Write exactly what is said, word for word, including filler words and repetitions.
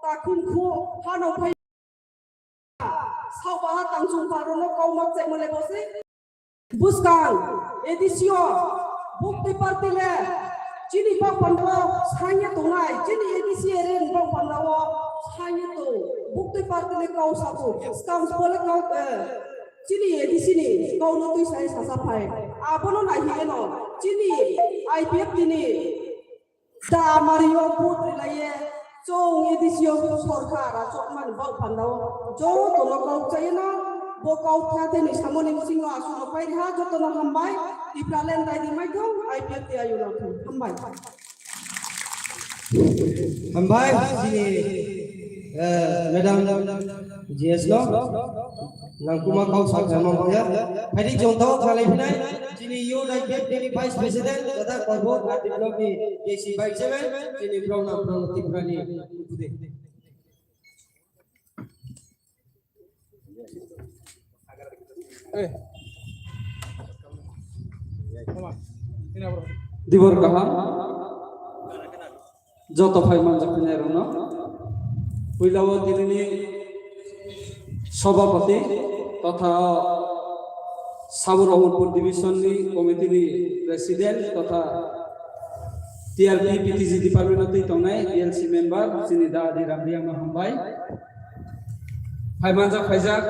Takhum khu hano phai. Sabaha tangchung pharono kau mak chai mole bosi. Buskang A D C o buktwi party le chini bak panda o sanya tongnai, chini A D C area ni bak panda o sanya tong, buktwi party le kau sato, skang pole kau, eh, chini A D C ni kau no twi sai sasa phai. Abono nai hi eno chini I P F T ni Da amari yo vote rilaiye, chong A D C o sorkar a chokmani bak panda o joto no kok chayeno, bo kok tha tei ni samoni bisingo aswk no pairi ha, joto no hambai, Tipraland dai di mai thung, I P F T ayuk no thung, hambai. Hambai, chini, eh, madam G S no. Nangkuma kok sa khlai ma bangya. Phaidi jong tao khalai phinai. Chini yo dai bek dini vice president, kata korbo, ati block ni K C vice chairman, chini brong na brong Tripura ni kude. Eh. Dibor kaham. Joto phai manjak phinai rokno. Puila o tinini sabhapati totha Sabur Ahunpur division ni committee ni president totha T R P P T G department o twi tongnai D L C member chini da Adi Ramriang no hambai. Phai manjak phaijak.